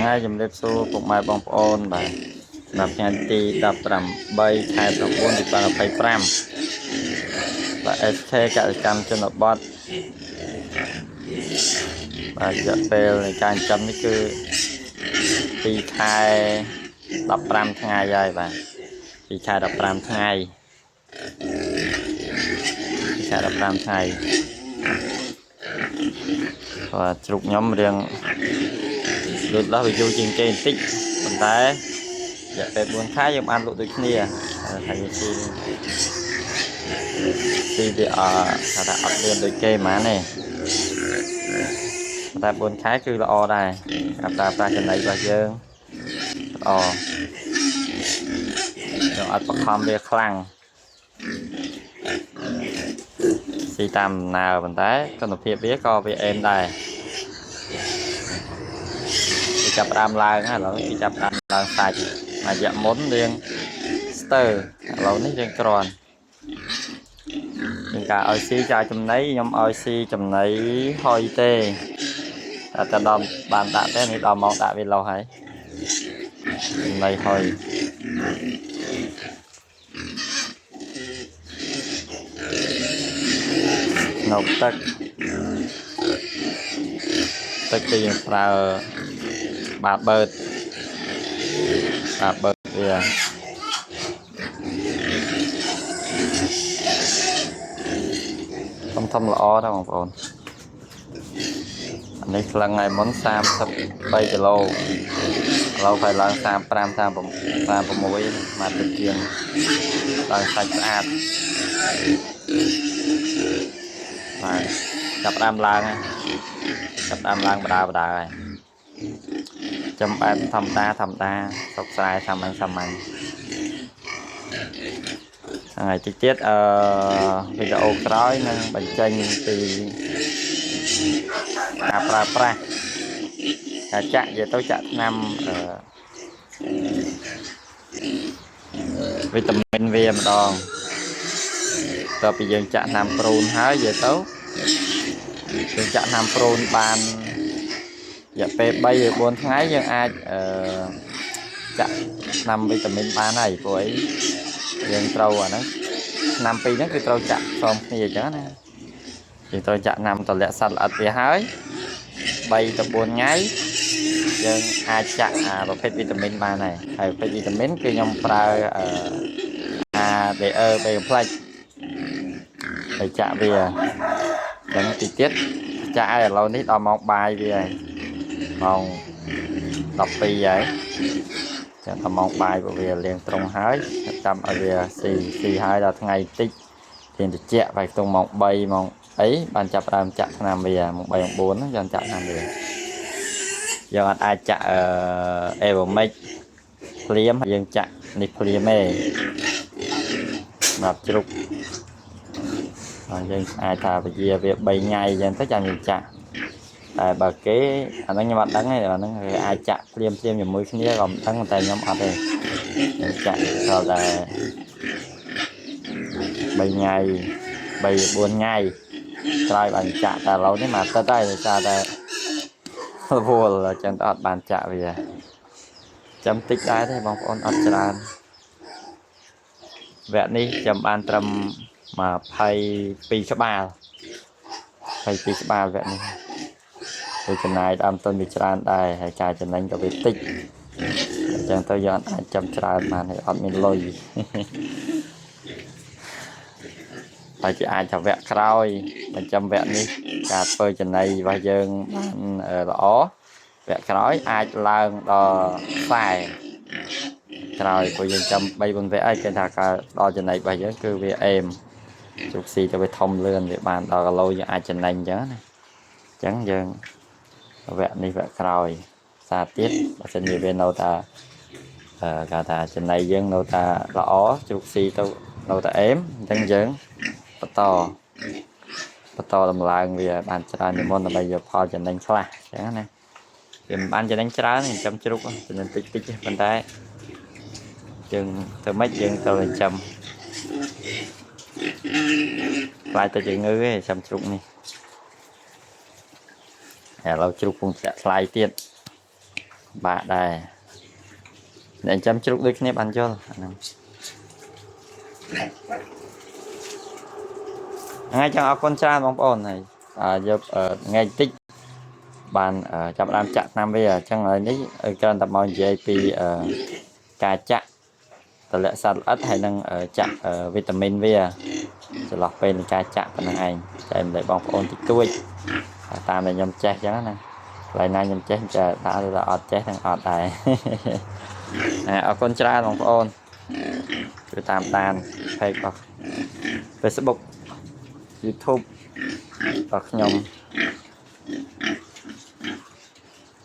ហើយជំរាបសួរពុកម៉ែបងប្អូនបាទសម្រាប់ថ្ងៃទី18ខែ9 2025បាទ SK កសិកម្មជនបទបាទរយៈពេលនៃការចិញ្ចឹមនេះគឺ2ខែ15ថ្ងៃហើយបាទ2ខែ15ថ្ងៃ2ខែ15ថ្ងៃបាទជ្រូកខ្ញុំរៀងលូតលាស់វាយូរជាងគេបន្តិចប៉ុន្តែរយៈពេល4ខែយើងបានលក់ដូចគ្នាហើយស៊ីស៊ីវាអថាថាអត់លឿនដូចគេហ្មងទេប៉ុន្តែ4ខែគឺល្អដែរការប្រើប្រាស់ចំណីរបស់យើងល្អយើងអត់បខំវាខ្លាំងស៊ីតាមដំណើរប៉ុន្តែគុណភាពវាក៏វាអេមដែរវាចាប់ផ្ដើមឡើងហើយឥឡូវគេចាប់ផ្ដើមឡើងសាច់មួយរយៈមុនរៀងស្ទើរឥឡូវនេះរៀងក្រាន់ជាងការឲ្យស៊ីចាយចំណីខ្ញុំឲ្យស៊ីចំណីហុយទេតែតែដល់បានដាក់ទេនេះដល់មកដាក់វាលោះហើយចំណីហុយនៅទឹកទឹកគឺយើងប្រើបាបឺតបាបឺតវាធំធំល្អដែរបងប្អូនអានេះក្លឹងថ្ងៃមុន33គីឡូឥឡូវហើយឡើង35 36មកទៅជាងឡើងសាច់ស្អាតបាទចាប់ដើមឡើងហើយចាប់ដើមឡើងបដាបដាហើយចាំបែបធម្មតាធម្មតាសុកស្រែសាមញ្ញសាមញ្ញថ្ងៃតិចទៀតអឺវីដេអូក្រោយនឹងបញ្ចេញពីការប្រើប្រាស់ការចាក់និយាយទៅចាក់ថ្នាំអឺវីតាមីនវាម្ដងតទៅពីយើងចាក់ថ្នាំប្រូនហើយនិយាយទៅយើងចាក់ថ្នាំប្រូនបានរយៈពេល3ឬ4ថ្ងៃយើងអាចអឺចាក់ថ្នាំវីតាមីនបានហើយព្រោះអីយើងត្រូវអាហ្នឹងថ្នាំពីរហ្នឹងគឺត្រូវចាក់ផ្សំគ្នាអញ្ចឹងណាយើងត្រូវចាក់ថ្នាំទម្លាក់សត្វល្អិតវាហើយ3ទៅ4ថ្ងៃយើងអាចចាក់អាប្រភេទវីតាមីនបានហើយហើយប្រភេទវីតាមីនគឺខ្ញុំប្រើអឺ ADE B complex ហើយចាក់វាអញ្ចឹងតិចទៀតចាក់ឲ្យឥឡូវនេះដល់ម៉ោងបាយវាហើយម៉ោង12ហើយចឹងដល់ម៉ោងបាយពួកវាលាងត្រង់ហើយចាំឲ្យវាស៊ីស៊ីហើយដល់ថ្ងៃតិចទៀនតិចបែរខ្ទង់ម៉ោង3ម៉ោងអីបានចាប់ដើមចាក់ថ្នាំវាម៉ោង3ម៉ោង4ហ្នឹងចាំចាក់ថ្នាំវាយើងអត់អាចចាក់អឺអេវ៉ូមិចភ្លាមយើងចាក់នេះភ្លាមទេសម្រាប់ជ្រូកហើយយើងអាចថាពជាវា3ថ្ងៃអញ្ចឹងទៅចាំយើងចាក់តែបើគេអាហ្នឹងខ្ញុំអត់ដឹងទេអាហ្នឹងគេអាចចាក់ភ្លាមភ្លាមជាមួយគ្នាក៏មិនដឹងតែខ្ញុំអត់ទេខ្ញុំចាក់ដល់តែ3ថ្ងៃ3 4ថ្ងៃក្រោយបានចាក់តែឥឡូវនេះមួយអាទិត្យហើយដោយសារតែរវល់អញ្ចឹងទៅអត់បានចាក់វាចាំតិចដែរទេបងប្អូនអត់ច្រើនវគ្គនេះចាំបានត្រឹម22ក្បាល22ក្បាលវគ្គនេះវាចំណាយដើមទុនវាច្រើនដែរហើយការចំណេញក៏វាតិចអញ្ចឹងទៅយើងអត់អាចចាំច្រើនបានហើយអត់មានលុយតែជាអាចថាវគ្គក្រោយបញ្ចាំវគ្គនេះការធ្វើចំណីរបស់យើងបានល្អវគ្គក្រោយអាចឡើងដល់ខ្សែក្រោយព្រោះយើងចាំ3 4វគ្គហើយគេថាការដល់ចំណីរបស់យើងគឺវាអេមជោគស៊ីទៅវាធំលឿនវាបានដល់គីឡូយើងអាចចំណេញអញ្ចឹងណាអញ្ចឹងយើងវគ្គនេះវគ្គក្រោយសារទៀតបើសិនជាវានៅតាគេថាចំណីយើងនៅតាល្អជ្រូកស៊ីទៅនៅតាអេមអញ្ចឹងយើងបន្តបន្តដំឡើងវាបានច្រើនជាងមុនដើម្បីយកផលចំណេញខ្លះអញ្ចឹងណាវាមិនបានចំណេញច្រើនទេចិញ្ចឹមជ្រូកចំណេញតិចតិចទេប៉ុន្តែយើងធ្វើម៉េចយើងត្រូវចិញ្ចឹមខ្លាចតែជំងឺទេចិញ្ចឹមជ្រូកនេះឥឡូវជ្រូកពងធ្លាក់ថ្លៃទៀត បាក់ដែរអ្នកចាំជ្រូកដូចគ្នាបានយល់អាហ្នឹងថ្ងៃចឹងអរគុណច្រើនបងប្អូនហើយអើយកអឺថ្ងៃតិចបានអឺចាប់ផ្ដើមចាក់ថ្នាំវាអញ្ចឹងហើយនេះគ្រាន់តែមកនិយាយពីអឺការចាក់តម្លាក់សត្វល្អិតហើយនឹងអឺចាក់អឺវីតាមីនវាចន្លោះពេលនៃការចាក់ប៉ុណ្ណឹងឯងចែកម្លែកបងប្អូនតិចតួចតាមដែលខ្ញុំចេះអញ្ចឹងណាកន្លែងណាខ្ញុំចេះចេះដាក់ទៅអត់ចេះទាំងអត់ដែរ ណាអរគុណច្រើនបងប្អូនគឺតាមដាន page របស់ Facebook, YouTube របស់ខ្ញុំ។